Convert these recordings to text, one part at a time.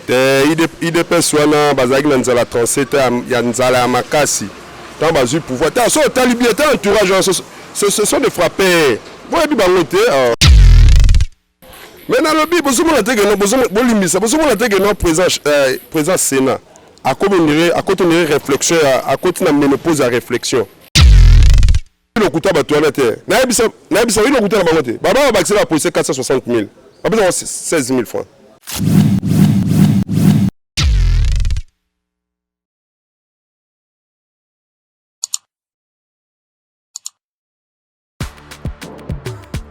Te udps wana bazalaki na nzala 37 ans ya nzala ya makasi tango bazui pouvoir te soki otali bien te entourage wana ce sont des frappeurs boyebi bango te. Mais nalobi bozomona te que non bolimbisa bozomona te que non président président sénat akomi ondire akoti ondire réflexion akoti na ménopause ya réflexion. Lokuta batu wana te nayebisa nayebisa oyi lokuta na bango te baba babakisela ba policier 460 000 bapesa bango 16 000 francs.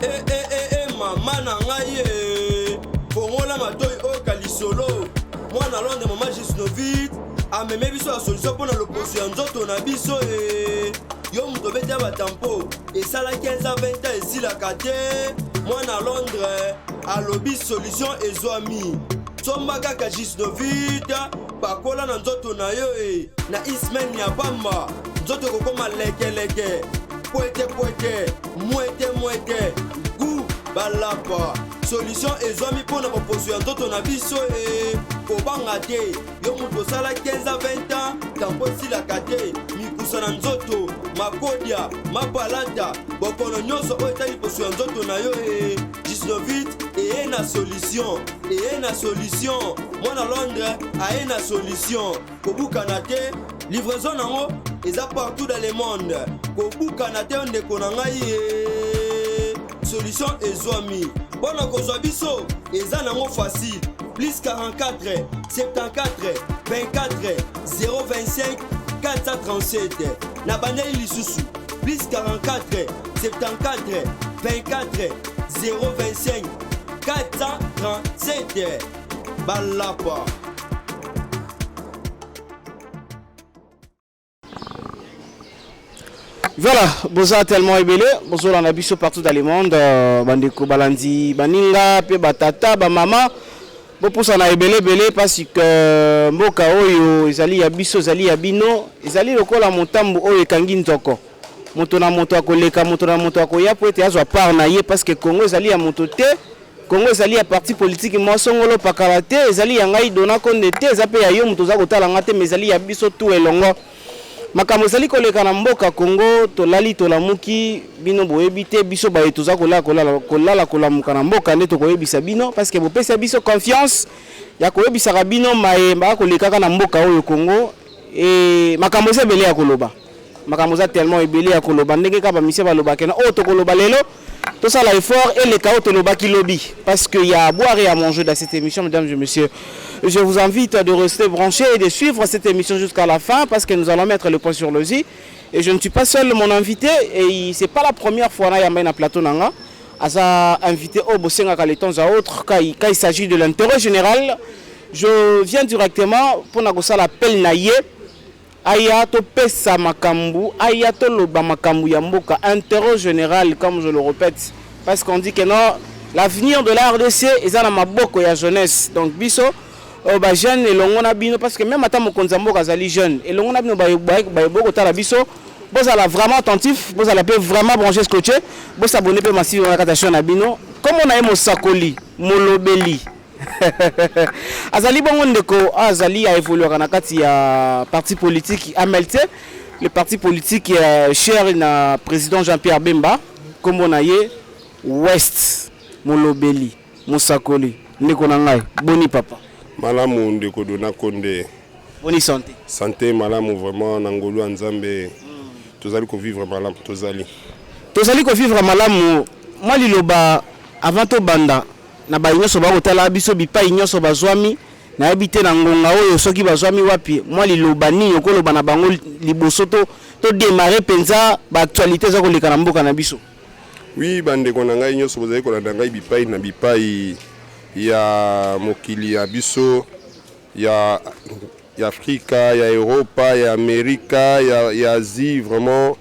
Eh, eh, eh, eh, mama na ngai eh. Fongola matoi oyoka lisolo. Mwana Londres, mama Gisnovit ameme biso ya solution mpo na loposo ya nzoto na biso eh. Yo moto obeti ya batampo esala 15 ans 20 ans esilaka te. Mwana Londres alobi solution ezwami. Somba kaka Gisnovit, pakola na nzoto na yo eh. Na une semaine ya pamba nzoto ekokoma lekeleke pwete pwete mwete mwete gu balapa solution ezwami mpo na boposo ya nzoto na biso e kobanga te yo moto osala 15 a 20 ans tampo esilaka te mikusa na nzoto makodia mapalata bokono nyonso oyo etali poso ya nzoto na yo e gisnovit eye na solution eye na solution mwana londres aye na solution Kobukana te, livraison nango eza partout dans le monde. Kobukana te ndeko na ngai ye. Solution ezwami. Pona kozwa biso eza nango facile. Plus 44 74 24 025 437. Na bandeli lisusu. Plus 44 74 24 025 437. Balapa. Voilà, boza tellement ebele, bozolanda biso partout dans le monde, euh, bandeko balandi baninga pe batata, ba mama, bopusana ebele ebele parce que euh, mboka oyo ezali ya biso, ezali ya bino, ezali lokola motambo oyo ekangi nzoko. Moto na moto akoleka, moto na moto akoya po ete azwa part na ye parce que Congo ezali ya moto te. Congo ezali ya parti politique mwa songolo pakala te, ezali ya ngai Dona Konde te, eza pe ya yo moto oza kotala nga te, mais ezali ya biso tout elongo. Makambo ezali koleka na mboka Congo, tolali tolamuki, bino boyebi te, biso baye toza kolala kolala kolala kolamuka na mboka nde tokoyebisa bino parce que bopesa biso confiance ya koyebisaka bino maye ba kolekaka na mboka oyo Congo et makambo eza ebele ya koloba. Makambo eza tellement ebele ya koloba ndenge kaka ba musiciens balobaka que oyo tokoloba lelo tosala effort eleka oyo tolobaki lobi parce que il y a à boire et à manger dans cette émission mesdames et messieurs. Je vous invite de rester branchés et de suivre cette émission jusqu'à la fin parce que nous allons mettre le point sur le i et je ne suis pas seul mon invité et c'est pas la première fois na yamba na plateau nanga aza invité oyo bosengaka de temps à autre quand il, quand il s'agit de l'intérêt général je viens directement mpona kosala appel na ye Aya topesa makambu, aya toloba makambu ya mboka, interet general comme je le repète parce qu'on dit que non l'avenir de la rdc eza na maboko ya jeunesse donc biso euh, ba jeunes elongo na bino parce que même ata mokonzi ya mboka azali jeune elongo na bino baye bokotala biso bozala vraiment attentif bozala mpe vraiment branché scotché bosabone mpe massive na kati ya chaîne na bino kombo na ye mosakoli molobeli Azali bongo ndeko azali a evoluaka na kati ya parti politique AMLT, le parti politique ya cher na president Jean-Pierre Bemba, kombo na ye West Molobeli Mosakoli. Ndeko na ngai, boni papa? Malamu ndeko Dona Konde. Boni sante? Sante malamu vraiment na ngolu ya Nzambe. Tozali ko vivre malamu, tozali. Tozali ko vivre malamu. Mwa liloba avant tobanda Na baye nionso ba kotala biso bipayi nionso bazuami, nayebi te na ngonga oyo soki bazuami wapi, mwa liloba nini okoloba na bango liboso to to demarrer penza ba actualites eza koleka na mboka na biso? Oui, ba ndeko na ngai nionso bozali kolanda ngai bipayi na bipayi ya mokili ya biso ya ya Afrika, ya Europa, ya Amerika, ya, ya Asie, vraiment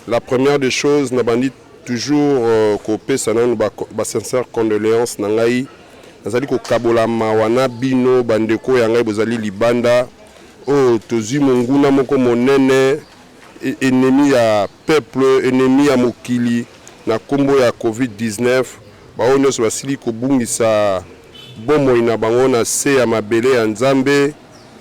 La première des choses na bandi toujours ko pesa nanu ba, ba sincères condoleances na ngai. Nazali ko kabola mawa na bino ba ndeko ya ngai bozali libanda oyo tozui monguna moko monene, ennemi ya peuple, ennemi ya mokili na kombo ya covid 19. Ba oyo nionso basili kobungisa bomoi na bango na se ya mabele ya Nzambe.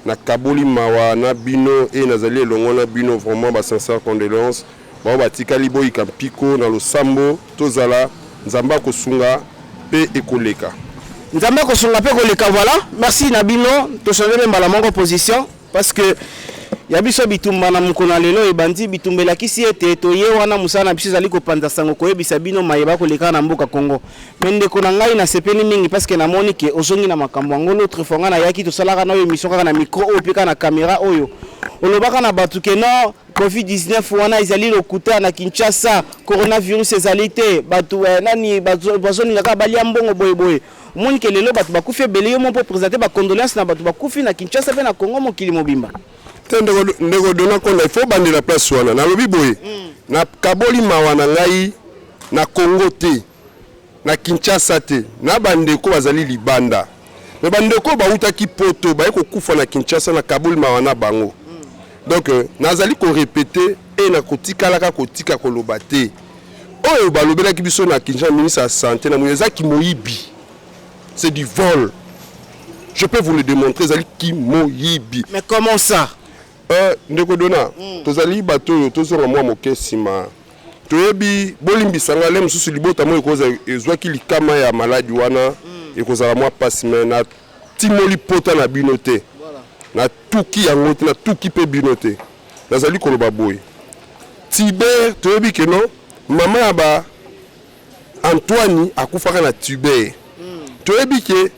Nakaboli mawa na bino e nazali elongo na bino. Vraiment, ba sincère condoléance. Bao batikali, boyika mpiko na losambo, tozala Nzambe akosunga mpe ekoleka. Nzambe akosunga mpe koleka. Voilà, merci na bino. Tochange mpe mbala moko position parce que ya biso bitumba na mokolo na lelo ebandi. Bitumba elakisi ete toye wana, mosala na biso ezali kopanza sango, koyebisa bino mayeba koleka na mboka Congo. Me ndeko na ngai, nasepeli mingi parce que namoni ke ozongi na makambo yango. L'autre fois ngai nayaki, tosalaka na oyo émission kaka na micro oyo mpe kaka na caméra oyo, olobaka na bato ke non, COVID-19 wana ezali lokuta, na Kinshasa coronavirus ezali te, bato nani bazolinga kaka balia mbongo boyeboye. Omoni ke lelo bato bakufi ebele. Yo mo mpo présente bacondoléance na bato bakufi na Kinshasa mpe na Congo mokili mobimba. Te, ndeko Dona Konda, il faut bandela place wana. Nalobi boye, nakaboli mawa na ngai na Congo te, na Kinshasa te, na bandeko bazali libanda. Me bandeko bautaki Poto, baye kokufa na Kinshasa, nakaboli mawa na bango. Donc nazali korépéter e nakotikalaka kotika koloba te. Oyo balobelaki biso na Kinshasa, ministre ya Santé na moi, ezaki moyibi, c'est du vol, je peux vous le démontrer, ezali kimoyibi. Mais comment ça? Ndeko Dona, tozali bato oyo tozonga mwa moke nsima. Toyebi, bolimbisanga, le mosusu libota moko ekozala ezwaki likama ya maladi wana, ekozala mwa mpasi. Me natimoli pota na bino te, natuki yango te, natuki mpe bino te. Nazali koloba boye, tuber, toyebi ke no mama ya ba Antoine akufaka na tuber. Toyebi ke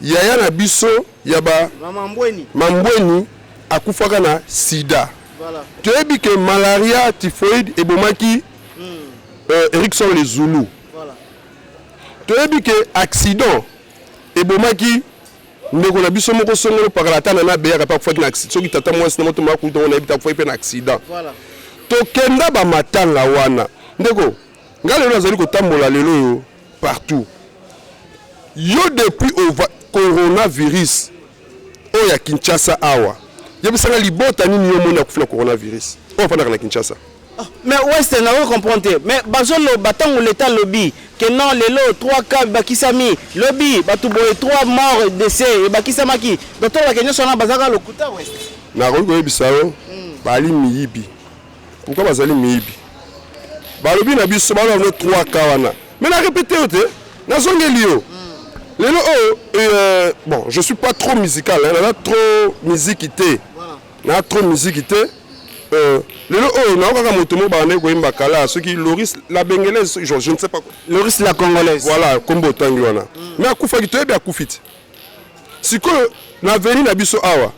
yaya na biso ya ba Mama Mbweni. Mambweni akufaka na sida. Toyebi ke malaria typhoïde ebomaki Erikson le Zulu. Toyebi ke accident ebomaki ndeko na biso moko songolo pakala, ata nana abeyaka mpe akufaki na accident. Soki tata mwasi na moto makuta ngo, nayebi te, akufaki mpe na accident. Tokenda bamatanga wana. Ndeko ngai lelo azali kotambola lelo oyo partout. Yo, depuis ova coronavirus oyo ya Kinshasa awa, yebisanga libota nini yo moni akufi na coronavirus oyo afandaka na Kinshasa? Mais West, nazo comprendre te. Mais bazoloba, ntango leta alobi ke non, lelo 3 cas ebakisami, lobi bato boye 3 morts, décès ebakisamaki, docteur bake nyonso wana bazalaka lokuta, West? Nakoki koyebisa yo, bali miyibi. Pourquoi bazali miyibi? Balobi na biso, baloba no 3 cas wana, mais na répété yo te, nazongeli yo lelo oyo. Bon, je suis pas trop musical, hein, naza trop musique te, na trop musique te. Lelo oyo nao kaka moto moko bakandaki koyemba kala, soki Loris la Bengelaise, je ne sais pas quoi. Loris la Congolaise. Voilà, kombo otangi wana. Mais akufaki, toyebi akufi ti sikoyo na avenue na biso awa,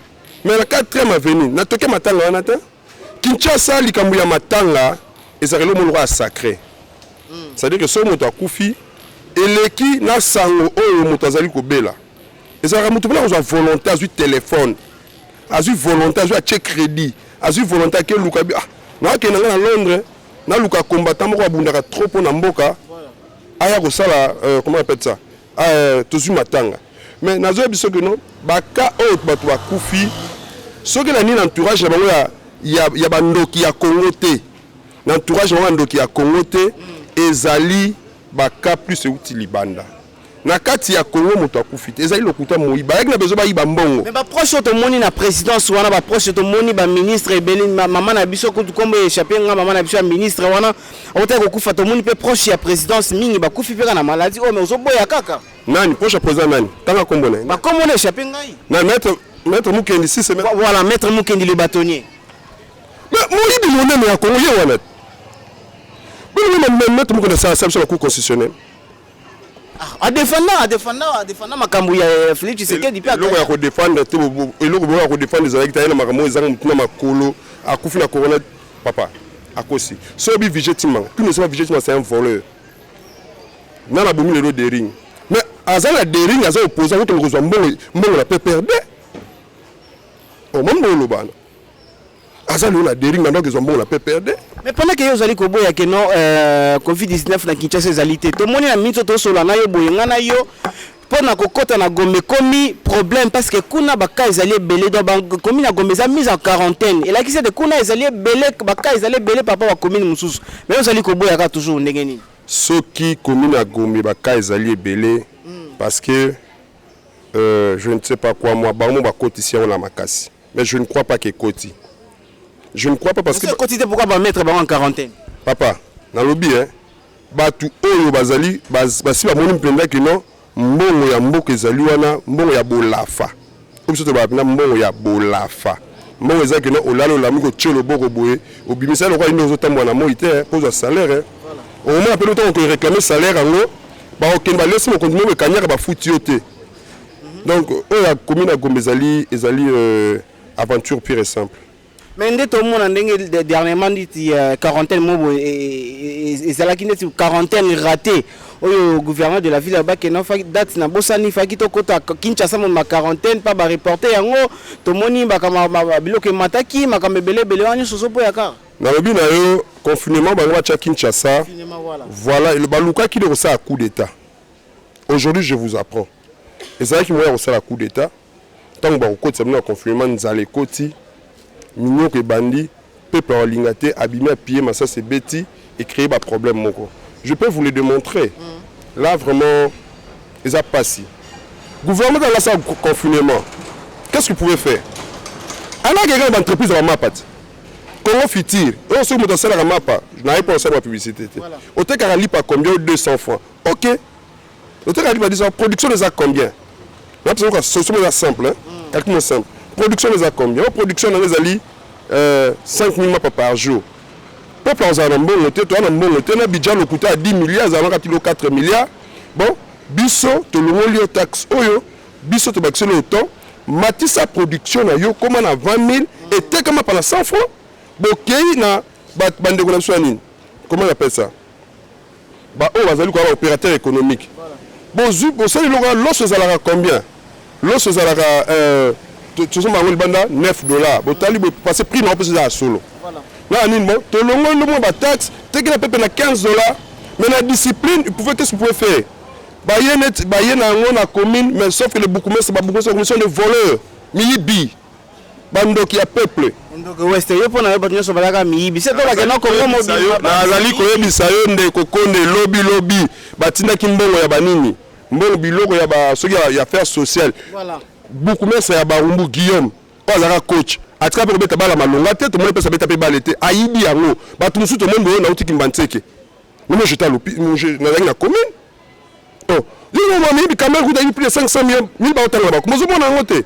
mais na 4e avenue natoke matanga wana te. Kinshasa, likambo ya matanga ezalaka eloko moko ya sacré, c'est-à-dire que soki moto akufi, eleki na sango oyo moto azali kobela, ezalaka moto mpona kozwa volonté, azwi telefone, azwi volonté, azwi, atie crédit, azwi volonté, akeluka bi: "Ah, nakokende nga na Londres, naluka combattant moko abundaka trop mpo na mboka, aya kosala comment on appelle ça, tozwi matanga." Mais nazoyebi soki no baka oyo bato bakufi, soki na nini, entourage na bango ya bandoki ya Congo te, na entourage na bango ya ndoki ya Congo te, ezali baka plus euti libanda. Na kati ya Congo moto akufi te, ezali lokuta, moyi bayaki na besoin bayiba mbongo. Mais baproche oyo tomoni na présidence wana, baproche tomoni, baministre ebele, mama na biso kutu kombo échappe nga, mama na biso ya ministre wana autaki kokufa, tomoni mpe proche ya présidence mingi bakufi mpe kaka na maladie oyo, mais ozoboya kaka. Nani proche ya président? Nani? Tanga kombo na ye. Bakombo na échappe ngai. Na maître Mukendi, si c'est maître. Voilà, maître Mukendi le bâtonnier. Mais moyibi monene ya Congo ye wana. Bino, maître Mukendi asala biso na Cour constitutionnelle. Adefenda makambo ya Félix Tshisekedi mpe. Eloko ya kodefendre te, eloko boyo ya kodefendre ezalaki te. Aye na makambo oyo ezanga motu na makolo, akufi na corona. Papa akosi. So oyebi Vigé Timanga, tout ne sait pas, Vigé Timanga, c'est un voleur. Nana abomi lelo Daring, mais aza na Daring, aza opposant, akokende kozwa mbongo na PPRD. Omoni, oloba wana aza lelo na Daring, na ndako ezwa mbongo na PPRD. Mais pendant ke yo ozali koboya ke non, COVID-19 na Kinshasa ezali te, tomoni na miniti oyo tosola na yo boye, nga na yo, mpo na kokɔta na Gombe ekomi problème parce que kuna baka ezali ebele. Donc bakomi na Gombe eza mise en quarantaine, elakisi ete kuna ezali ebele, baka ezali ebele par rapport bacommune mosusu. Mais yo ozali koboya kaka toujours, ndenge nini? Soki commune ya Gombe baka ezali ebele, parce que Je ne sais pas quoi moi, bango bakotisi yango na makasi, mais je ne crois pas que ekoti. Je ne crois pas parce que ekoti te, pourquoi bamettre bango en quarantaine? Papa, nalobi, hein, bato oyo bazali basi bamoni mpenza kino mbongo ya mboka ezali wana, mbongo ya bolafa oyo biso tolobaka mpenza, mbongo ya bolafa. Mbongo eza kino olala, olamuki, otie loboko boye, obimisa lokola nde ozotambola na moi te mpo ozwa salaire. Omona mpe ntango koréclame salaire yango, bakokende balesi mokonzi moko ekanyaka, bafuti yo te. Donc oyo akomi na Gombe ezali aventure pure et simple. Mais nde tomona ndenge dernièrement neti quarantaine mo boye ezalaki neti quarantaine raté oyo gouverneur de la ville abakenda date na bosani, faki tokota Kinshasa mo ma quarantaine mpa bareporte yango. Tomoni biloko emataki, makambo ebele ebele wana nyonso ozoboya kaka. Nalobi na yo, confinement bango batya Kinshasa, voilà, balukaki nde kosala coup d'état. Aujourd'hui, je vous apprends, ezalaki moya kosala coup d'état. Ntango bakokotisa bino na confinement, nzala ekoti, minyoko ebandi, peuple akolinga te, abimi, apille, masasi ebeti, ecréer baproblème moko. Je peux vous le démontrer. Là vraiment eza pasi. Gouvernement ntango asala confinement, qu'est-ce qu'il pouvait faire? Alaki kaka baentreprise ya bamapa ti Congo Futur oyo, soki moto asalaka mapa, naye mpo asala bapublicité te. Otekaka lipa combien? 200 francs. Ok, otekaka lipa 200, production eza combien? Napesoka solution eza simple, hein? Calcul mo simple. Production eza combien? O production nango ezali 5000 mapa par jour. Peuple azala na mbongo te, toza na mbongo te na budget. Lokuta ya 10 milliards ezalaka kilo 4 milliards. Bon, biso tolongoli yo taxe oyo, biso tobakiseli autant, matisa production na yo, koma na 20 000, etekama pa na 100 francs. Bokei na bandeko na biso ya nini, comment on appelle ça, baoyo bazali koya, baopérateur économique. Bozwi, bosali eloko. Loso ezalaka combien? Loso ezalaka, tozomba yango libanda 9 dollars. Botali boye, parce prix nango mpe eza ya solo na nini. Bon, tolongoli mwa bataxe, tekela pepe na 15 dollars, mais na discipline. Il pouvait, qu'est-ce qu'il pouvait faire? Baye neti baye na yango na commune, mais sauf que les bourgmestres, babourgmestre commission de voleurs, miyibi, bandoki ya peuple. Ndoki weste yo, mpo na yo bato nyonso bazalaka miyibi se to bakenda Kongo mobimba? Nazali koyebisa yo, ndeko Konde, lobi lobi batindaki mbongo ya banini, mbongo biloko ya ba soki ya affaire sociale. Bourgmestre ya Barumbu, Guillaume, oyo azalaka coach, atika mpe kobeta bala malonga te. Tomoni mpesa abeta mpe bale te, ayibi yango. Bato mosusu tomoni boyo nauti Kimbanseke. Mimo j'étais à nazalaki na commune. Oh, yo miyibi, Kamerhe kuta ayibi plus de 500 millions mille, baotanga bako mozomona yango te.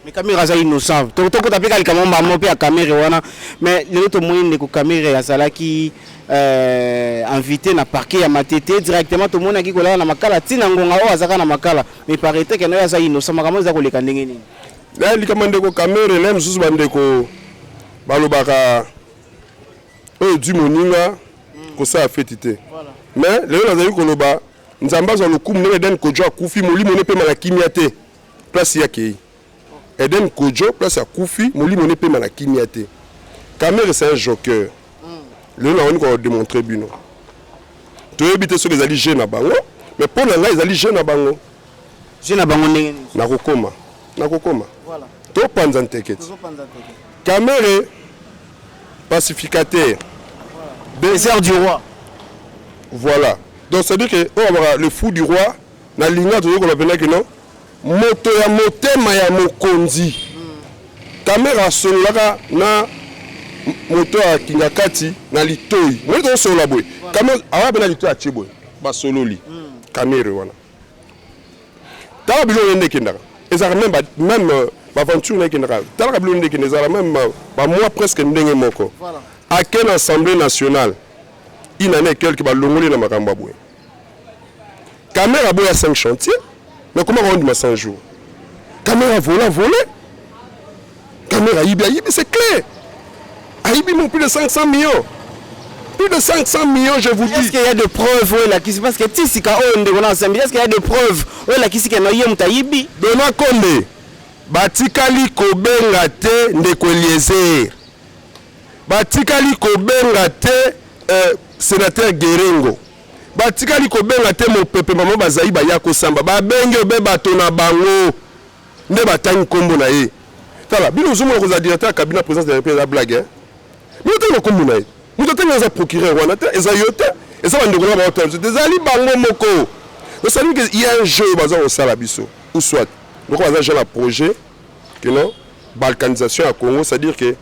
Mais Kamerhe aza innocent. Tokota mpe kalika mbamo mpe ya Kamerhe wana. Mais lelo tomoni ndeko Kamerhe azalaki invité na parquet ya Matete directement. Tomonaki kolala na Makala ntina ngonga oyo azalaka na Makala, mais paraît que nayo aza innocent. Makambo eza koleka ndenge nini? Na likambo ndeko Kamerhe na mosusu, bandeko balobaka oyo dwi moninga kosala feti te. Mais lelo nazali koloba, Nzambe azwa lokumu ndenge Eden Kojo akufi, molimo ne pema na kimia te place ye akei. Eden Kojo, place akufi, molimo ne pema na kimia te. Kamerhe, c'est un joker. Lelo nakoni kodémontrer bino. Toyebi te soki ezali jeu na bango, mais mpo na ngai ezali jeu na bango. Jeu na bango ndenge nini? Nakokoma topanza nteke ti Kamerhe pacificateur. Désert du roi. Voilà, donc c'est à dire que oyo abaka le fou du roi na linga tozokola mpenza kino moto ya motema ya mokonzi. Kamerhe asololaka na moto ya kinga kati na litoi. Moi tozosolola boye, Kamerhe awa mpe na litoi atie boye, basololi. Kamerhe wana, tala biloko nde ekendaka, ezalaka même baventure na ekendaka. Talaka biloko nde ekende, ezalaka même bamois presque ndenge moko. Ake na Assemblée nationale une année et quelque, balongoli na makambo ya boye. Kamerhe aboya 5 chantier, mais comment bakondima 100 jours? Kamerhe avola, volé. Kamerhe ayibi, ayibi, c'est clair, ayibi mo plus de 500 millions, plus de 500 millions, je vous dis. Est-ce qu'il y a des preuves oyo elakisi? Parce que ti sika oyo, ndeko na Assemblée, est-ce qu'il y a des preuves oyo elakisi ke na ye moto ayibi? Dona Konde, batikali kobenga te ndeko Eliezer, batikali kobenga te sénateur Gerengo, batikali kobenga te mopepe mama bazali baya kosamba. Babengi obe bato na bango nde batangi nkombo na ye. Tala bino, ozomona kozala directeur ya cabinet présidence de la République eza blague, hein? Bino otangi nkombo na ye, moto atangi aza procureur wana te, eza yo te, eza bandeko na baotala biso te, ezali bango moko. Donc ça veut dire qu'il y a un jeu baza kosala biso. Ou soit lokola baza déjà na projet que non, balkanisation ya Congo, c'est à dire que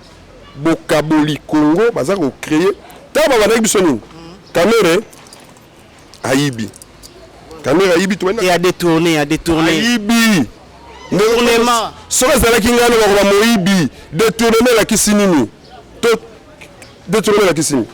bokaboli Congo, baza kocréer. Ntango babandaki biso nini, Kamerhe ayibi, Kamerhe ayibi. Et a détourné, a détourné. Ayibi. Détournement. Soki ezalaki ngai, no bakoba moyibi. Détournement elakisi nini? To détournement elakisi nini?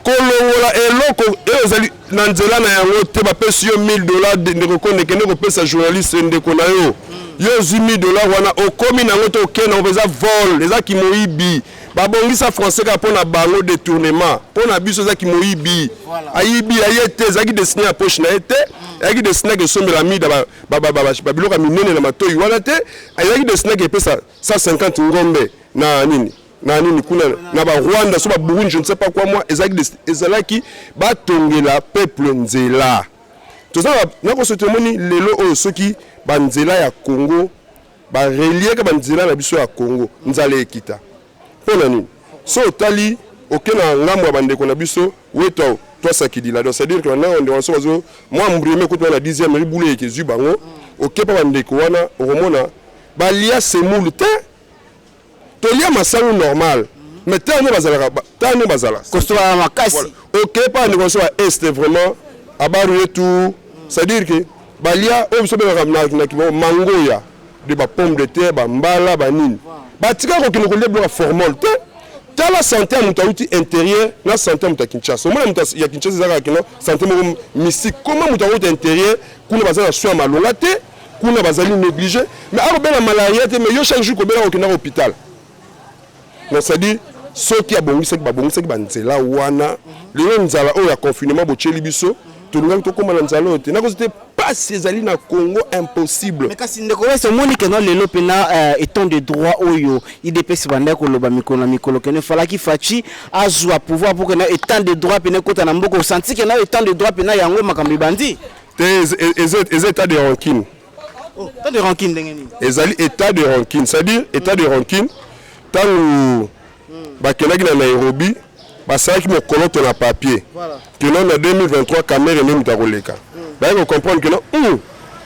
Kolongola eloko oyo ezali na nzela na yango te. Bapesi yo 1000 $, ndeko Konde, kende kopesa journaliste ndeko na yo. Yo ozwi 1000 $ wana, okomi nango te, okende nango, eza vol, eza kimoyibi. Babongisa français kaka mpo na bango, détournement. Mpo na biso eza kimoyibi. Ayibi aye te, ezalaki destiné ya poche na ye te, ezalaki destiné ake esombela mida babiloko ya minene na matoi wana te, ezalaki destiné ake epesa 150 ngombe na nini na nini kuna na Barwanda, so Baburundi, je ne sais pas quoi. Moi, ezalaki batongela peuple nzela. Toza nakoso, tomoni lelo oyo, soki banzela ya Congo barelieka, banzela na biso ya Congo, nzala ekita. Mpo na nini? So otali, oke na ngambo ya bandeko na biso weto twasakidila, donc c'est-à-dire que bandeko ndeko so bazo mwa mbrime kutu na 10e ribulu eke ezwi bango. Oke mpa bandeko wana, okomona balia semoule te, tolia masangu normal, mais ntango bazalaka, ntango bazala costaud makasi. Oke mpa bandeko na biso ba Est, vraiment abaru yetu, c'est-à-dire que balia oyo biso bengaka na mangoya de bapomme de terre, bambala, banini. Batika kokende kolia biloko ya formol te. Tala santé ya moto auti intérieur na santé ya moto ya Kinshasa. Omona moto ya Kinshasa eza kaka kino santé moko mystique. Koma moto akouta intérieur kuna, baza na soin ya malonga te, kuna bazali négligé, mais akobela malaria te. Mais yo, chaque jour kobela, kokendaka hôpital. Donc c'est-à-dire soki abongisaki, babongisaki banzela wana, lelo nzala oyo ya confinement botieli biso, tolingaki tokóma na nzala oyo te. Nakozi te, pasi ezali na Congo, impossible. Mais kasi ndeko Wese, omoni keno lelo mpena état de droit oyo UDPS bandaki koloba mikolo na mikolo, keno efalaki Fatshi azwa pouvoir pour keno état de droit pene ekota na mboka. Osanti keno état de droit pena yango makambo ebandi? Te, eza état de rancune. Oh, état de rancune ndenge nini? Ezali état de rancune, c'est-à-dire état de rancune, ntango bakendaki na Nairobi, basalaki mokoloto na papier keno na 2023 Kamerhe nde moto akoleka. Baye kocomprendre keno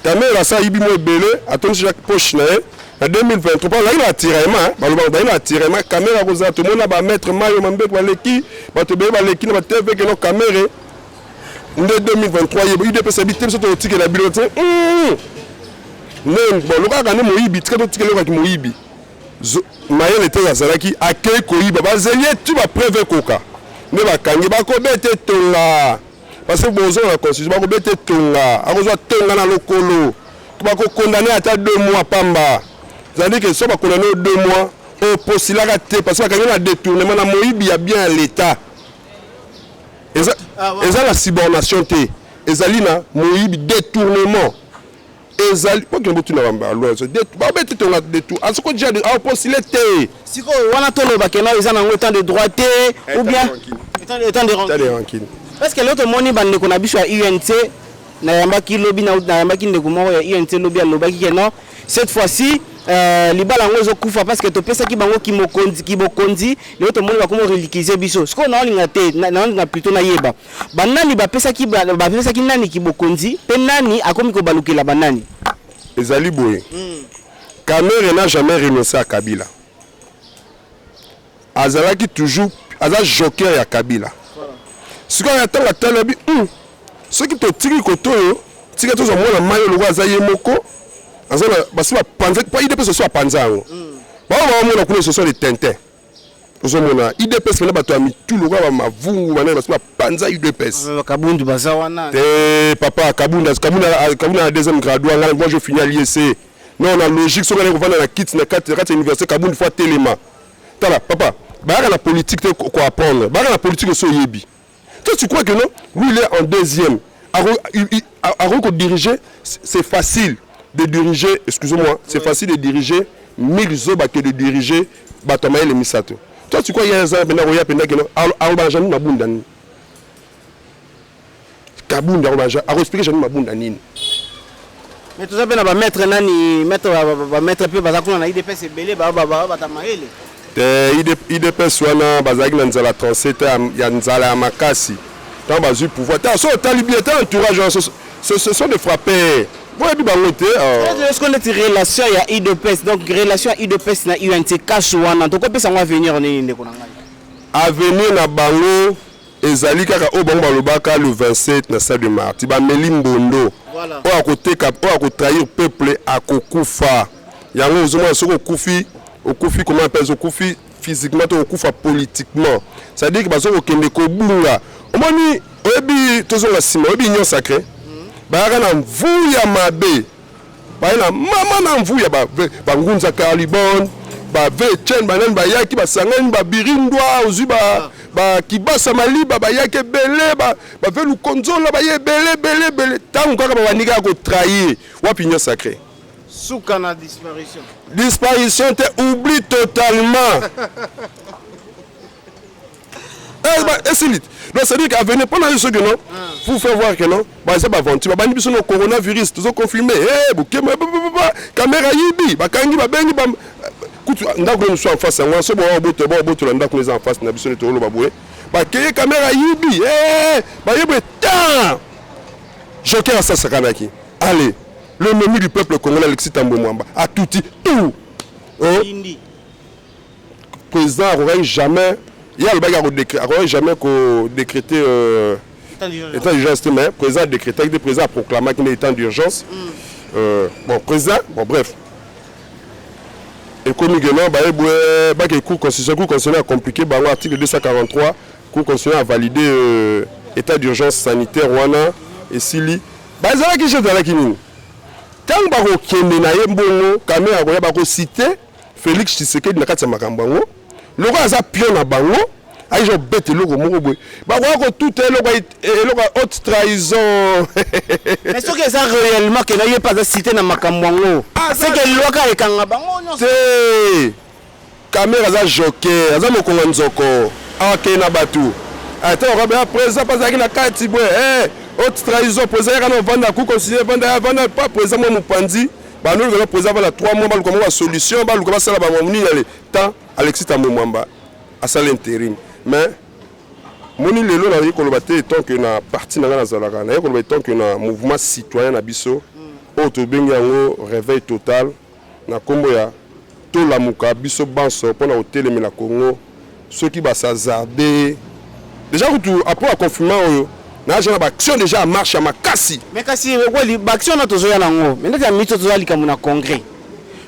Kamerhe asa ayibi mo ebele, atondisi poche na ye. Na 2023 mpo azalaki na tiraillement, balobaka bazali na tiraillement, Kamerhe akozala. Tomona bamaître Mayo Mambeko baleki, bato ebele baleki na baTV keno Kamerhe nde 2023. Ye UDPS abi te, biso tokotikela bino te. Nde bon, lokaka nde moyibi, tika totikela okaki moyibi mayele te. Azalaki akei koyiba, bazeli ye tu bapreuve ekoka nde bakangi. Bakobeta etonga parce que bozonga na constitution, bakobeta etonga, akozwa tonga na lokolo, bakokondane ata 2 mois pamba. C'est-à-dire que so bakondane o 2 mois, oposilaka te parce que bakangi na détournement, na moyibi ya bien ya l'État. Eza na subornation te, ezali na moyibi, détournement. Ezali po kende botuna baloi, babeti tonga détour asoko dia aopostule te. Sikoyo wana toloba keno eza nango état de droit te ou bien état de état de rancune? Parce que lelo tomoni bandeko na biso ya UNC. Nayambaki lobi, nayambaki ndeko moko ya UNC lobi, alobaki ke non, cette fois-ci libala yango ezokufa parce que topesaki bango kimokonzi, kibokonzi. Lelo tomoni bakomi relikize biso. Sikoyo naolinga te, naolinga plutôt nayeba banani bapesaki nani kibokonzi mpe nani akomi kobalukela banani. Ezali boye: Kamerhe n'a jamais renoncé à Kabila. Azalaki toujours, aza joker ya Kabila. Sikoyo ya ntango atali abi soki totiki kote oyo, tika tozwa mwana mai oyo lokola aza ye moko, aza na basi bapanza po UDPS oso bapanza yango, bao baomona kuna soso de Tintin. Ozomona UDPS pena bato ya mitu lokola bamavungu, banani, basi bapanza UDPS. Kabundu baza wana. Te papa, Kabunda, Kabunda, Kabunda na deuxième graduat. Ngai, moi je finis à l'IEC. Non, na logique, soki aleki kovanda na kiti na kati ya université, Kabunda faut atelema. Tala papa, bayaka na politique te koapprendre, bayaka na politique oso oyebi. Toi, tu crois que non, lui il est en deuxième, akoki kodiriger? C'est facile de diriger, excusez-moi, c'est facile de diriger 1000 zoba que de diriger bato ya mayele misato. Toi, tu crois ye aza mpenza koya mpenza keno alobaka Jeanine Mabunda nini? Kabunda akoexpliquer Jeanine Mabunda nini? Mais toza mpe na bamaître nani, maître, bamaître mpe baza kuna na UDPS ebele, bata mayele. Te, UDPS wana bazalaki na nzala 37 ya nzala ya makasi ntango bazwi pouvoir. Te, so otali bien te, entourage wana, ce sont des frappeurs. Boyebi bango te. Est-ce que neti relation ya UDPS, donc relation ya UDPS na UNC cash wana, tokopesa yango avenir nini, ndeko na ngai? Avenir na bango ezali kaka oyo bango balobaka le 27 na Stade des Martyrs, bameli mbondo. Oyo akoteka, oyo akotrahir peuple, akokufa. Yango ozomona, soki okufi, okufi, comment appelle, okufi physiquement to okufa politiquement, c'est-à-dire que baza kokende kobunga. Omoni, oyebi, tozonga nsima, oyebi Union sacrée bayaka na mvuya mabe, baye na mama na mvuya, bangunza Carlibon, bave Etienne, banani bayaki, basangani, babirindwa, ozwi bakibasa maliba, bayaki ebele, bave Lukonzola, baye ebele ebele ebele. Ntango kaka babandi kaka kotrahir, wapi Union sacrée? Suka na disparition. Disparition te, oublie totalement. Esili. Donc c'est à dire qu'avenir mpona yo, soki non, pour faire voir que non, baza baaventure, babandi biso no coronavirus, tozoconfirme bokema caméra yibi, bakangi, babengi kutu ndako mosusu en face yango. So bobotola ndako eza en face na biso nde toloba boye, bakeye caméra yibi, bayebi tan joker asasakanaki. Allez, l'ennemi du peuple congolais, Alexis Tambwe Mwamba, atuti tout. Oh. Président akokaki jamais, ye alobaki akokaki jamais kodécréter état d'urgence te, mais président adécrétaki te, président aproclamaki nde état d'urgence. Bon, président, bon, bref, ekomi gena baye boye bake Cour constitutionnelle. Cour constitutionnelle acompliqué bango, article 243, Cour constitutionnelle a validé état d'urgence sanitaire wana. Esili, bazalaki je ezalaki nini? Ntango bakokende na ye mbongo, Kamerhe akoya, bakociter Félix Tshisekedi na kati ya makambo yango. Lokola aza pion na bango, ayei obeta eloko moko boye, bakoya kotuta eloko ya haute trahison. Mais soki eza réellement ke na ye mpe aza cité na makambo yango, seke lwaka ekanga bango nyonso. Te, Kamerhe aza joker, aza mokongo nzoko, akei na bato ate bakobe président mpe azalaki na kati boye, haute trahison. Président yaka na ovanda, cour constitutionnelle, vanda, vanda pa président mwa mopanzi banoluka président vanda 3 mois, baluka mwa basolution, baluka basala bamwa nini. Ale tant Alexis Tambwe Mwamba asala intérim. Mais moni lelo naye koloba te étant que na parti na ngai nazalaka, naye koloba étant que na mouvement citoyen na biso oyo tobengi yango Réveil total, na nkombo ya Tolamuka biso banso mpona kotelemela Congo. Soki basazarde déjà kutu après ya confinement oyo, naza na baaction déjà ya marche ya makasi. Mais kasi okweli baaction na tozoya nango, mais ndeti ya mito toza likambo na congrès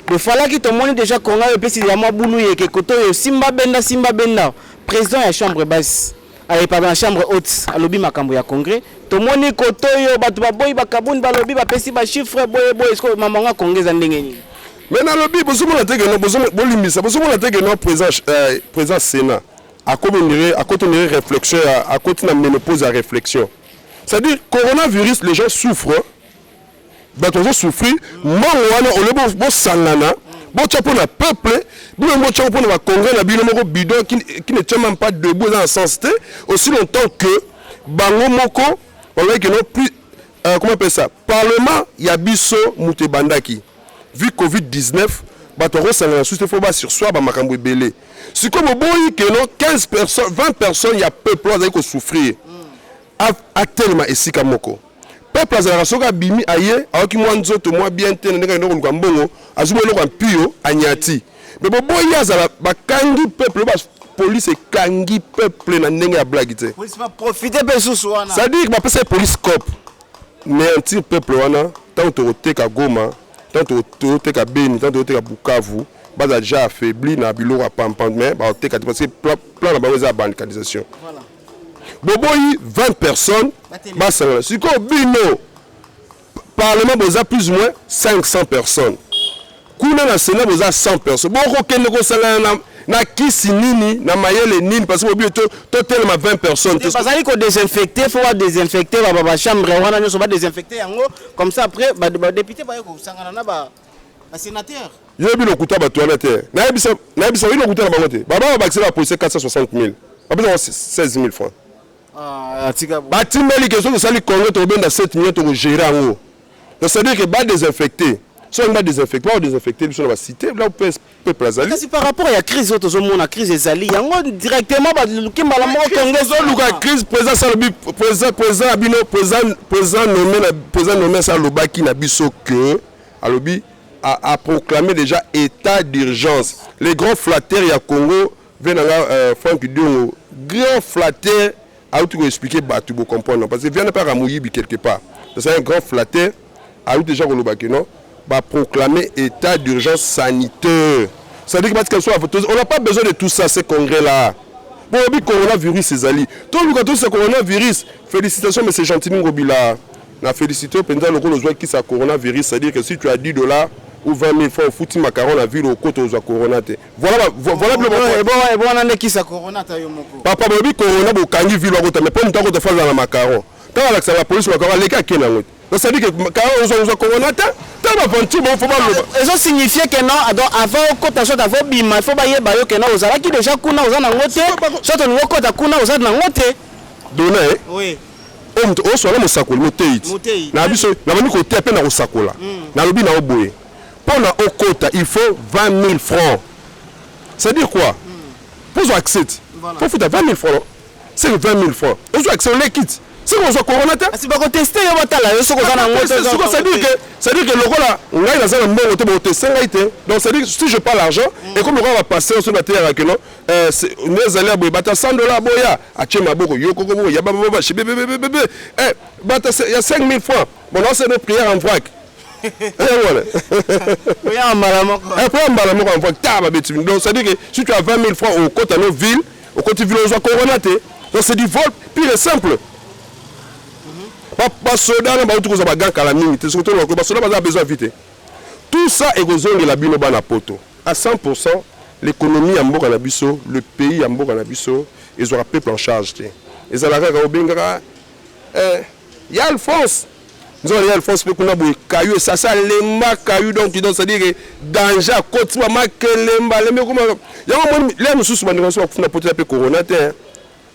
tofalaki, tomoni déjà congrès oyo epesi ya mwa bulu yeke kote oyo, simba benda, simba benda. Président ya chambre basse aye, pardon, ya chambre haute alobi makambo ya congrès. Tomoni kote oyo bato baboyi, bakabuni balobi, bapesi bachiffre boye boye. Sikoyo mamango ya congrès eza ndenge nini? Mais nalobi, bozomona te ke no, bolimbisa, bozomona te ke no, président Sénat akomi ondire akoti ondire réflexion, akoti na ménopause ya réflexion. C'est-à-dire coronavirus, les gens souffrent, bato bazosouffrir. Mbongo wana ole bosangana, botya mpo na peuple bino, botya mpo na bacongrès na bino moko bidon qui ne tient même pas debout. Eza na sens te aussi longtemps que bango moko balobaki ke no plus, comment appelle ça, parlement ya biso moto ebandaki vu Covid-19, bato bakosangana susu te, fo basursoir bamakambo ebele. Sikoyo boboyi ke no 15 personnes, 20 personnes ya peuple oyo azali kosouffrir atelema esika moko. Peuple azalaka, soki abimi, aye ayoki mwa nzoto mwa bien te na ndenge akende koluka mbongo, azwi mwa eloko ya mpio, anyati. Me boboyi azala, bakangi peuple, bapolice ekangi peuple na ndenge ya blague te. Profite mpe susu wana. C'est-à-dire bapesa ye police cop néantir peuple wana. Ntango tokoteka Goma, ntango tokoteka Beni, ntango tokoteka Bukavu, baza déjà affaibli na biloko ya pampan, mais bakoteka te parce que plan na bango eza ya balkanisation. Boboyi 20 personnes basangana. Sikoyo bino parlement boza plus ou moins 500 personnes, kuna na Sénat boza 100 personnes, bokokende kosangana na kisi nini, na mayele nini? Parce que bobi totelema 20 personnes. Bazali kodésinfecte, fo badésinfecte bachambre wana nyonso, badésinfecte yango comme ça, après badéputé baye kosangana na basénateur. Yoyebi lokuta bato wana te, nayebisa oyi lokuta na bango te. Baba babakisi bapolisier 460 000, bapesa 16 000 francs. Batimbeli ke soki tosali congrès, tokobenda 7 millions, tokogérer yango. Donc c'est à dire que badésinfecte. Soki badésinfecte, bakodésinfecte biso na bacité là peuple azali. Kasi par rapport ya crise oyo tozomona, crise ezali yango, directement baluki mbala moko Kongo. Ezoluka crise. Président salobi, président ya bino, président nommé na président nommé asa alobaki na biso que alobi a proclamé déjà état d'urgence. Les grands flatteurs ya Congo ve nanga Frank Diongo, grand flatteur, auti koexpliquer bato bocomprendre, parce que viana mpe aka moyibi quelque part. C'est un grand flatteur. Auti déjà koloba ke non, baproclamer état d'urgence sanitaire, c'est-à-dire que batika biso, on n'a pas besoin de tout ça, ces congrès là. Bolobi coronavirus ezali, toluka tosa coronavirus. Félicitations, mais c'est Gentiny Ngobila na félicité mpenza lokola ozwaki kisa coronavirus. C'est-à-dire que si tu as 10 $ ou 20 000 francs, ofuti macaron na ville, okota, ozwa corona te. Voilà, voilà biloko. Wana nde kisa corona ata yo moko. Papa, bolobi corona, bokangi ville, akota, mais mpo moto akota, fo azala na macaron. Ntango alakisaka la police macaron, aleki, ake nango te. Donc c'est à dire que macaron, ozwa corona te. Ntango baventure bongo, fo baloba. Ezosignifie ke non, donc avant okota, soit avant obima, il faut bayeba yo ke non, ozalaki déjà kuna, oza nango te, soit olingi okota kuna, oza nango te. Dona. Oui. Oyo moto oswala mosakoli motei ti. Motei. Na biso nabandi koteya mpe na kosakola. Nalobi na yo boye, mpo na okota, il faut 20 000 francs. C'est à dire quoi? Mpo ozwa accès ti, faut futa 20 000 francs. C'est que 20 000 francs, ozwa accès, oleki ti, c'est que ozwa corona te. Kasi bakoteste yo, batala yo soki oza nango te. Siko c'est-à-dire que lokola ngai naza na mbongo te, boteste ngai te. Donc c'est-à-dire que si je pas l'argent, et comme lokola bapasteur so bateyaka ke non, nde ezali ya boye, bata 100 $ boya, atie maboko yo koko boko ya bababa shebebebebebe, bata ya 5 000 francs. Bon, naosala prière en vrac wana. Oya mbala moko. Prière mbala moko en vrac ta babeti. Donc c'est à dire que si tu as 20 000 francs, okota no ville, okoti ville, ozwa corona te. Donc c'est du vol pur et simple. Basoda na bauti kozwa bagan kala mingi te. Soki tolobaka, basoda baza besoin vie te. Tout ça ekozongela bino bana poto à 100. L'économie ya mboka na biso, le pays ya mboka na biso, ezwaka peuple en charge te. Ezalaka kaka obengaka ya Alphonse, nzoka ya Alphonse mpe kuna boye kayu esasa alemba kayu. Donc c'est à dire que danger akoti, bamakelemba alembi ekoma yango. Moni le mosusu, bandeko nyonso bakufuna poto ya mpe corona te, hein.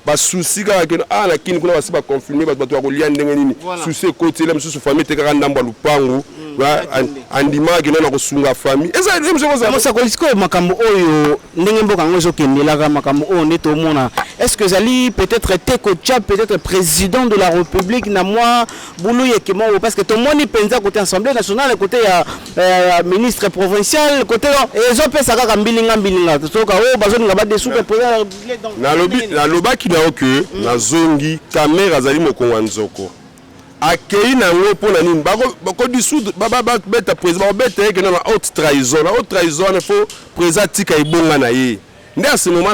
Basusi kaka keno awa na Kini kuna basi baconfine bato, bato bakolia ndenge nini? Susi ekoti ele mosusu, famille etekaka ndambo ya lupangu, andimaka keno na kosunga famille eza mosusu ekozala. Mosakoli, sikoyo makambo oyo, ndenge mboka yango ezokendelaka, makambo oyo nde tomona, est ce que ezali peut-être te kotia peut-être président de la République na mwa bulu yeke moko? Parce que tomoni mpenza côté Assemblée nationale, côté ya ministre provincial, côté ezopesa kaka mbilinga mbilinga, soka oyo bazolinga badissoudre président de la République. Donc, Nalobi, nalobaki na yo ke nazongi, Kamerhe azali mokongo ya nzoko, akei nango mpo na nini? Bakodissoudre, babeta président, bakobeta ye kende na haute trahison. Na haute trahison wana, faut président atika ebonga na ye. Nde à ce moment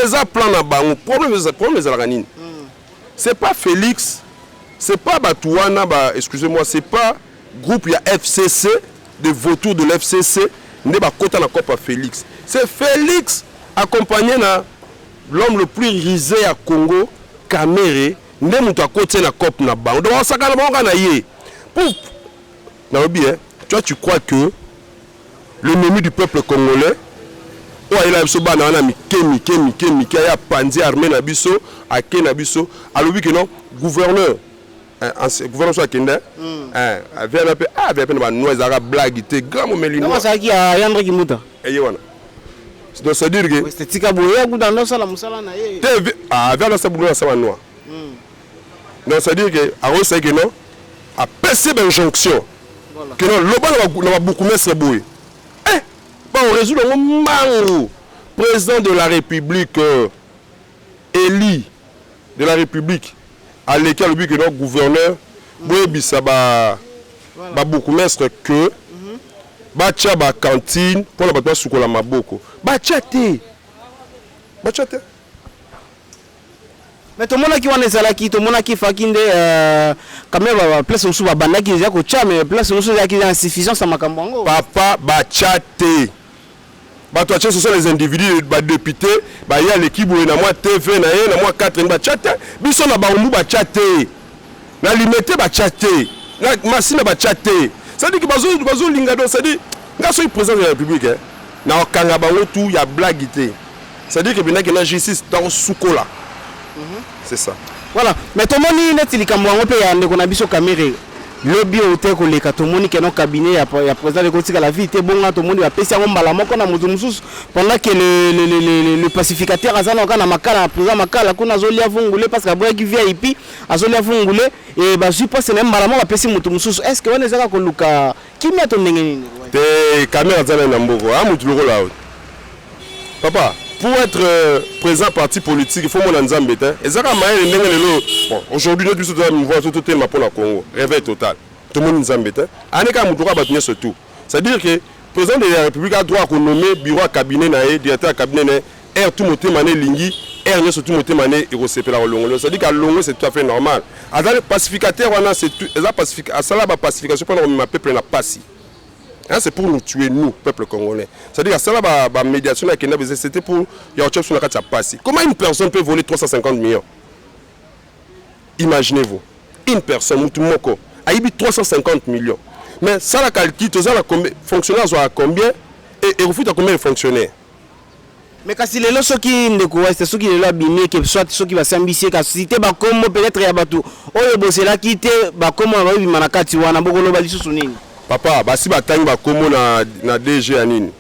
eza plan na bango. Problème ezalaka nini? C'est pas Félix, c'est pas bato wana ba, excusez-moi, c'est pas groupe ya FCC, de vautours de l'FCC nde bakota na cope ya Félix. C'est Félix accompagné na l'homme le plus rusé ya Congo, Kamerhe, nde moto akoti ye na cope na bango. Donc osakana bango kaka na ye pour nalobi. Toi, tu crois que l'ennemi du peuple congolais oyo ayela biso bana wana mike mike mike mike, aya apanzi armée na biso, ake na biso, alobi ke non, gouverneur, gouverneur so akende avia mpe, avia mpe na banoi, ezalaka blague te, grand momeli. Ntango azalaki ya Yandre Kimbuta. Eye wana, donc c'est à dire que tika boye akuta ndosala mosala na ye. Te, avia nasa bulo na sa banoi. Donc c'est à dire que akosaki ke non, apesi bainjonction ke non, loba na babourgmestre boye, baorésoudre yango mbangu. Président de la République, élu de la République, aleki, alobi ke non, gouverneur, boyebisa babourgmestre ke batya bacantine mpona bato basukola maboko. Batya te, batya te. Mais tomonaki wana ezalaki, tomonaki faki nde quand même place mosusu babandaki eza kotya, mais place mosusu ezalaki insuffisance ya makambo yango. Papa, batya te. Bato atie, ce sont les individus, badéputé baye, aleki boye na mwa TV na ye na mwa 4. Batya te. Biso na Barumbu batya te, na Limete batya te, na Masina batya te. C'est-à-dire que bazolinga, donc c'est-à-dire nga soki président de la République, na okanga bango tu ya blague te. C'est-à-dire que bendaki na justice takosukola, c'est ça. Voilà, mais tomoni neti likambo yango mpe ya ndeko na biso Kamerhe. Lobi oyo te koleka, tomoni que no cabinet ya président ekotikala vide te. Bonga tomoni bapesi yango mbala moko na moto mosusu, pendant que le pacificateur aza na kaka na Makala, na président Makala kuna, azolia vungule parce que aboyaki VIP, azolia vungule e bazwi poste na ye, mbala moko bapesi moto mosusu. Est ce que wana ezaka koluka kimia to ndenge nini? Te, Kamerhe aza nani na mboka? A motu lokola oyo, papa, pour être président parti politique, il faut mona Nzambe te. Eza kaka mayele. Ndenge lelo, bon, aujourd'hui nde biso toza mouvement, so totema mpo na Congo réveil total, tomoni Nzambe te. Ane kaka motu kaka bato nyonso tout. C'est-à-dire que président de la République a droit akonommer bureau ya cabinet na ye, directeur ya cabinet na ye, aire tout motema na elingi, aire nyonso tout motema na ye ekosepela kolongola. C'est-à-dire qu'alongwe, c'est tout à fait normal. Aza pacificateur wana, c'est tout, eza asala bapacification mpona komema peuple na pasi. Hein, c'est pour nous tuer, nous, peuple congolais. C'est-à-dire que ça, la médiation, c'était pour y Comment une personne peut voler 350 millions? Imaginez-vous. Une personne, mutu moko, a eu 350 millions. Mais ça, la calcul, tout ça, fonctionnaire à combien et refuse à combien de fonctionnaires? Mais kasi lelo, soki ndeko Weste, soki lelo abimi eke, soit soki basambisi ye, kasi te bakombo peut-être ya bato oyo boselaki te, bakombo na bayobima na kati wana, bokoloba lisusu nini? Papa, basi batangi bakombo na DG ya nini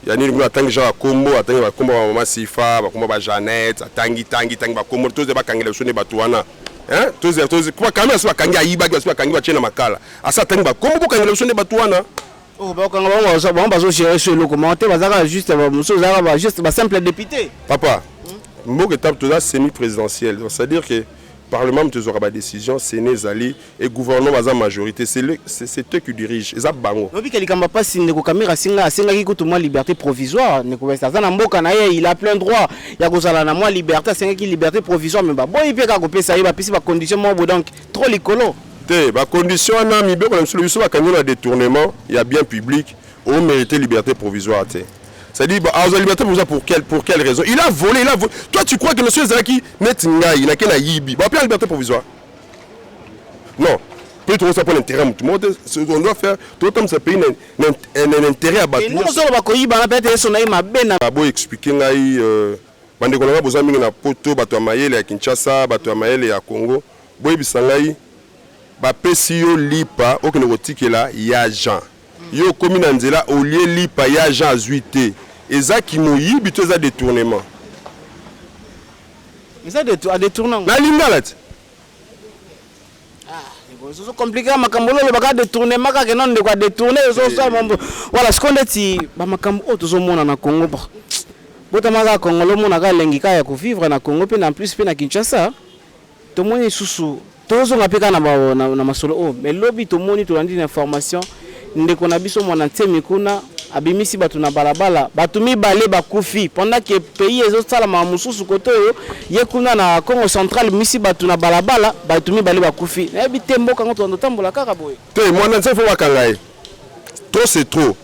ya nini kuna. Atangi genre bakombo, atangi bakombo ba mama Sifa, bakombo ba Jeannette, atangi tangi tangi bakombo. Toze bakangela biso nde bato wana. Toze toze kwa kamera, asi bakangi, ayibaki, basi bakangi, batie na Makala. Asi atangi bakombo, bokangela biso nde bato wana. Oh, bakanga bango, bango bazogérer so eloko moko te, bazaka juste, mosusu ezalaka juste basimple député. Papa, mboka étape toza semi présidentielle, c'est à dire que parlement moto ezwaka badécision, sénat ezali et gouvernement baza majorité, c'est eux qui dirigent, eza bango. Nobika likambo mpasi, ndeko Kamerhe asenga, asengaki kutu mwa liberté provisoire. Ndeko Weste, aza na mboka na ye, il a plein droit ya kozala na mwa liberté. Asengaki liberté provisoire, mais baboyi mpe kaka kopesa ye, bapesi bacondition moko boye, donc trop likolo. Te, bacondition wana, mibeko na biso, biso bakangi na détournement ya bien public, omérité liberté provisoire te. C'est-à-dire, bah, azwa liberté provisoire pour quelle raison? Il a volé, il a volé. Toi, tu crois que monsieur ezalaki neti ngai nake na yibi, bapia liberté provisoire? Non. Peut être ça pour l'intérêt mutu moko te. On doit faire totambisa pays na intérêt ya bato. Ozoloba koyiba peut-être eso na ye mabe na Boy expliquer ngai, bandeko na ngai, boza mingi na Poto, bato ya mayele ya Kinshasa, bato ya mayele ya Congo, boyebisa ngai: bapesi yo lipa, okende kotikela ya Jean, yo okomi na nzela, olie lipa ya Jean, azwi te, eza kimoyibi to eza détournement? Eza adétourner. Na lingala ti. Ozocompliquer makambo. Oyo olobaka détournement kaka, no ndeko adétourner, ezosala mambo. Voilà, sikoyo ndeti bamakambo oyo tozomona na Congo, botama kaka Congolo, omona kaka elengi kaka ya kovivre na Congo, mpe na plus mpe na Kinshasa. Tomoni lisusu, tozonga mpe kaka na masolo oyo, mais lobi tomoni, tolandi na information, ndeko na biso Mwana Ntemi kuna abimisi bato na balabala, bato mibale bakufi, pendant que pays ezosalama mosusu kote oyo, ye kuna na Congo Central bimisi bato na balabala, bato mibale bakufi. Nayebi te, mboka yango totambola kaka boye. Te, Mwana Ntemi, faut bakanga ye. Trop, c'est trop.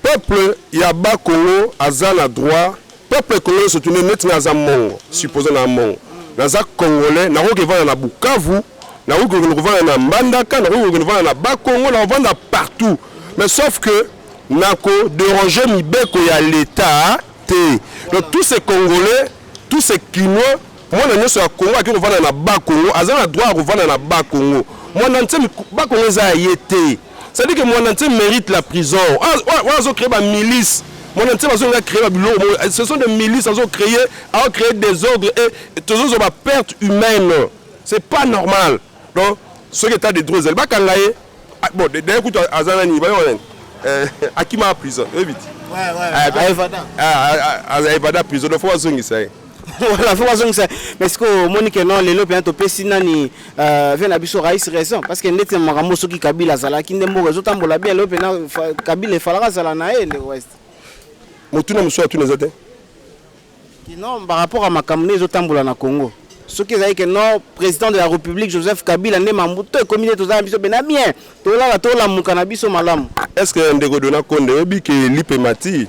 Peuple ya Bakongo aza na droit. Peuple congolais, surtout neti nga aza mongo, supposé na mongo, naza congolais, nakoki kovanda na Bukavu, nakoki kokende kovanda na Mbandaka, nakoki kokende kovanda na Bakongo, nakovanda partout, mais sauf que nakodéranger mibeko ya l'État te. Donc tous ces Congolais, tous ces Kinois, mwana nyonso ya Congo akoki kovanda na Bakongo, aza na droit ya kovanda na Bakongo. Mwana Ntemi, Bakongo eza ya ye te. C'est-à-dire que Mwana Ntemi mérite la prison. Wana azocréer bamilice. Mwana Ntemi azolinga créer babiloko, ce sont des milices, azocréer, aocréer désordre et tozozwa baperte humaine, c'est pas normal. Donc soki état de droit ezali, bakanga ye. Bon, d'ailleurs kutu aza nani, bayo nani, akima prison, oyebi ti aza évada prison, donc faut bazongisa ye. Voilà, faut bazongisa. Mais ce que omoni que non, lelo mpenza topesi nani, ve na biso Raïs raison, parce que ndeti makambo, soki Kabila azalaki nde mboka ezotambola bien. Lelo mpenza Kabila efalaka azala na ye, ndeko West. Motuna mosusu atuna eza te. Non, par rapport à makambo nde ezotambola na Congo, soki ezali que non, président de la République Joseph Kabila, nde mambu to ekomi nde tozala biso bena bien, tolala, tolamuka na biso malamu. Est ce que ndeko Dona Konde oyebi que lipema ti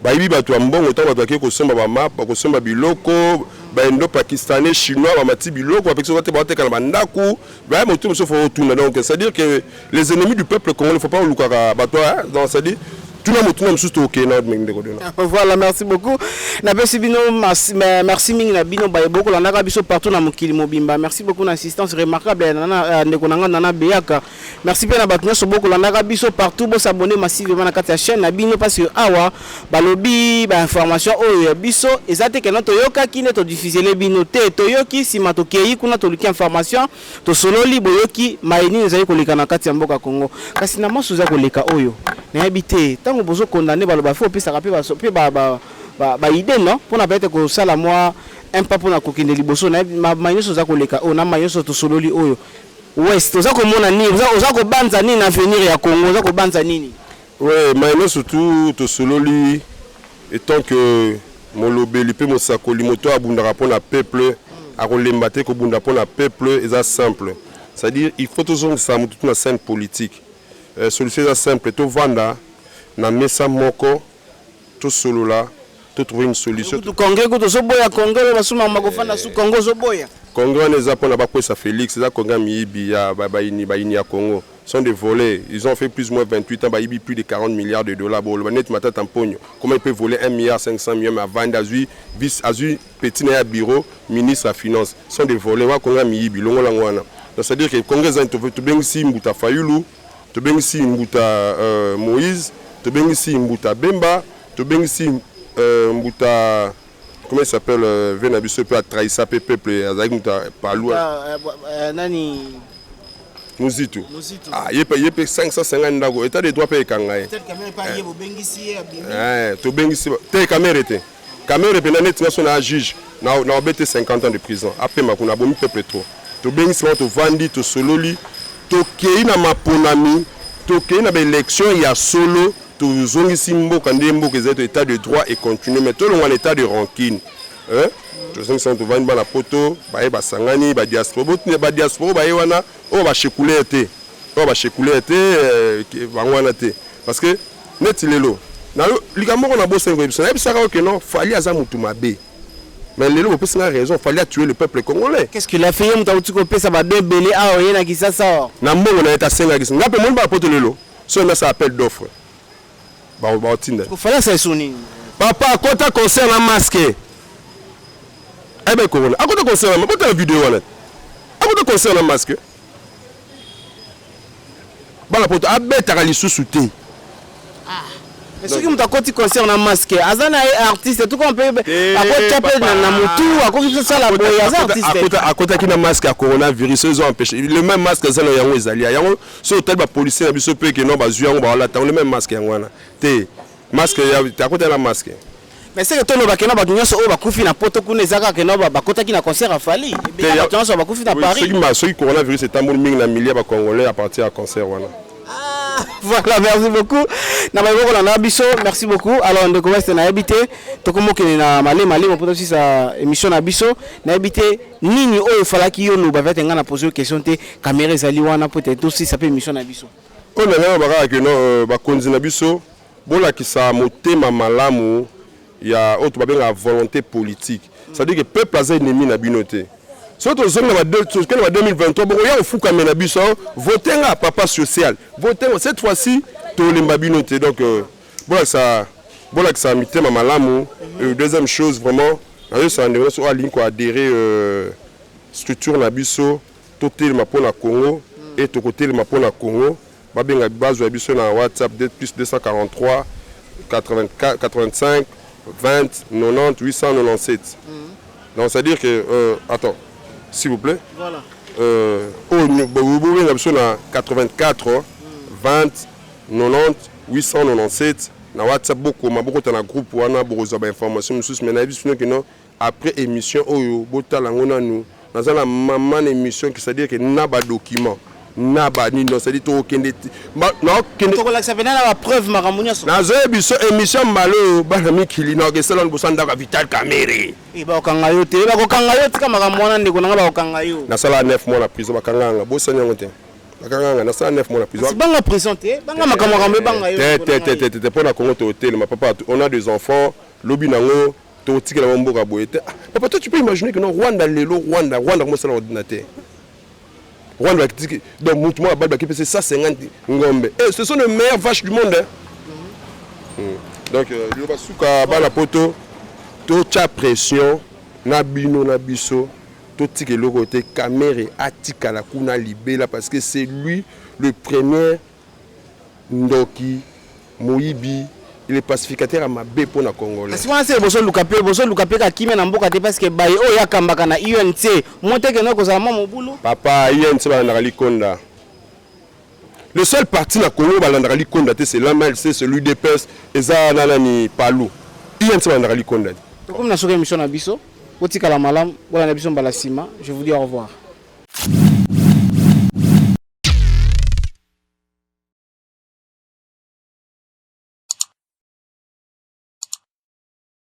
bayibi bato ya mbongo, ntango bato bakei kosomba bamap, bakosomba biloko, baindo pakistanais, chinois bamati biloko, bapekisi te, baoteka na bandako, baya motu mosusu, faut otuna. Donc c'est à dire que les ennemis du peuple congolais, faut pas olukaka bato. Donc c'est à dire Tuna motuna mosusu, tokokende na ndeko Dona. Voilà, merci beaucoup. Napesi bino merci mingi na bino baye bokolandaka biso partout na mokili mobimba. Merci beaucoup na assistance remarquable ya nana ndeko na nga Nana Beyaka. Merci mpe na bato nyonso bokolandaka biso partout. Bos'abonner massivement na kati ya chaîne na bino, parce que awa balobi bainformation oyo ya biso eza te kena toyokaki nde todiffusele bino te. Toyoki, nsima tokei kuna, toluki information, tosololi, boyoki maye nini ezali koleka na kati ya mboka Congo. Kasi na maso eza koleka oyo, nayebi te ntango bozokondane, baloba fo opesaka mpe baidées non mpona peut-être kosala mwa un pas mpona kokende liboso. Nayebi maye nyonso eza koleka oyo, na maye nyonso tosololi oyo, west oza komona nini? Oza kobanza nini na avenir ya Congo? Oza kobanza nini? Oui, maye nyonso tu tosololi, étant que molobeli mpe mosakoli, moto abundaka mpona peuple, akolemba te kobunda mpona peuple. Eza simple, c'est-à-dire il faut tozongisa motu tu na scène politique. Solution eza simple: tovanda na mesa moko, tosolola, totrouver une solution. Kutu congrès, kutu ozoboya congrès oyo basumama kofanda su Congo, ozoboya. Congrès wana eza mpona bakwesa Félix. Eza congrès ya miyibi, ya bayini ya Congo, sont des voleurs. Ils ont fait plus ou moins 28 ans, bayibi plus de 40 milliards de dollars. Bon, neti Matata Mponyo, comment il peut voler 1 milliard 500 millions, mais avandi, azwi vice, azwi petit na ya bureau, ministre ya finance? Sont des voleurs. Wa congrès ya miyibi, longola yango wana. Donc c'est à dire que congrès eza, tobengisi mbuta Fayulu, tobengisi mbuta Moïse, tobengisi mbuta Bemba, tobengisi mbuta, comment il s'appelle, ve na biso mpe atrahisa mpe peuple, azalaki moto palu. Nani? Muzitu. Ah, ye mpe 550 ndako, état de droit mpe ekanga ye. Tobengisi te Kamerhe te. Kamerhe mpenza, neti nga so na juge, na obete 50 ans de prison, apema kuna, abomi peuple trop. Tobengisi bango, tovandi, tosololi, tokei na maponami, tokei na baélection ya solo, tozongisi mboka nde mboka ezali to état de droit econtinue, mais tolongwa na état de rancune. Tozongisi bango, tovandi, bana poto baye, basangani, badiaspora, badiaspora baye wana oyo bachekulaire te, oyo bachekulaire te, bango wana te. Parce que neti lelo, likambo moko nabosani koyebisa, nayebisaka oke non, Fally aza motu mabe, mais lelo bopesi nga raison. Fally a tué le peuple congolais. Qu'est-ce qu'il a fait? Ye moto auti kopesa bado ebele awa, ye na Kisasa. Na mbongo na ye tasengaki nga mpe moni bapoto lelo so nasala appel d'offre, baotinda. Fally asala eso nini? Papa, akota concert na masque ayeba corona. Akota concert na, botala video wana, akota concert na masque. Bana poto, abetaka lisusu te. Soki moto akoti concert na masque, aza na ye artiste tuka mpe, akotya mpe na motu, akoki kosala boye, aza artiste. Akotaki na masque ya coronavirus oyo ezo empêche. Le même masque eza na yango, ezali yango. So otali bapolicier na biso mpe ke non, bazwi yango, baolata yango, le même masque yango wana te. Masque, akotaki na masque. Mais seke tolobaki na bato nyonso oyo bakufi na poto kuna, eza kaka no bakotaki na concert ya Fally? Bato nyonso bakufi na Paris. Soki coronavirus etamboli mingi na milie ya bacongolais à partir ya concert wana. Voilà, merci beaucoup na baye kolanda biso, merci beaucoup. Alors ndeko West, nayebi te, tokomokende na malema malema mpo tosisa émission na biso. Nayebi te nini oyo efalaki yo loba vete ngai na pose yo question te. Caméra ezali wana po ete tosisa mpe émission na biso. Oyo na ngai bakaka ke no, bakonzi na biso bolakisa motema malamu ya oyo babengaka volonté politique, c'est-à-dire que peuple aza ennemi na bino te. Soki tozongi na ba 2023, bokoya kofukame na biso: vote nga papa social, vote nga. Cette fois-ci tolemba bino te. Donc bolakisa mitema malamu. Deuxième chose, vraiment nazosala ndeko nyonso oyo alingi koadhérer structure na biso, totelema mpo na Congo e tokotelema mpo na Congo. Babenga, bazwa biso na WhatsApp +243 84 85 20 90 897. Donc c'est à dire que attends, s'il vous plaît. Voilà. Oyo bobenga biso na 84 20 90 897 na WhatsApp, bokoma, bokota na groupe wana, bokozwa bainformation mosusu. Mais nayebi bino ke non, après émission oyo, botala yango nanu, naza na mama na émission, c'est-à-dire que na badocument na banini, donc c'est-à-dire tokokende, naokende. Tokolakisa mpena na bapreuve makambo nyonso. Nazoyebi biso émission mbala oyo, bana mikili, nakesala liboso ya ndako ya Vital Kamerhe. Bakokanga yo te, bakokanga yo. Tika makambo wana, ndeko nanga, bakokanga yo. Nasala 9 mois na prison, bakanga yanga, bosani yango te, bakanga yanga, nasala 9 mois na prison. Banga prison te, banga makambo, makambo ebanga yo. Te, te, te, te, te. Mpo na Congo totelema, papa. On a des enfants, lobi nango totikela bango mboka boye te. Papa, toi tu peux imaginer que non, Rwanda lelo, Rwanda, Rwanda komosala ordinateur, Rwanda bakitiki, donc mutu moko abali bakipesi 150 ngombe, et ce sont les meilleures vaches du monde, hein. Donc liloba suka, bana poto, totya pression na bino na biso, totika eloko te. Kamerhe atikala kuna libela, parce que c'est lui le premier ndoki, moyibi, il est pacificateur ya mabe mpo na Congolais. Kasi wana se bozoluka mpe kakimia na mboka te, parce que baye oyo akambaka na UNC mo te kende kozala mwa mobulu. Papa, UNC balandaka likonda. Le seul parti na Congo balandaka likonda te, c'est l'MLC, c'est l'UDPS, eza na nani, PALU. UNC balandaka likonda te. Tokomi na soki émission na biso. Botikala malamu, bolanda biso mbala nsima. Je vous dis au revoir.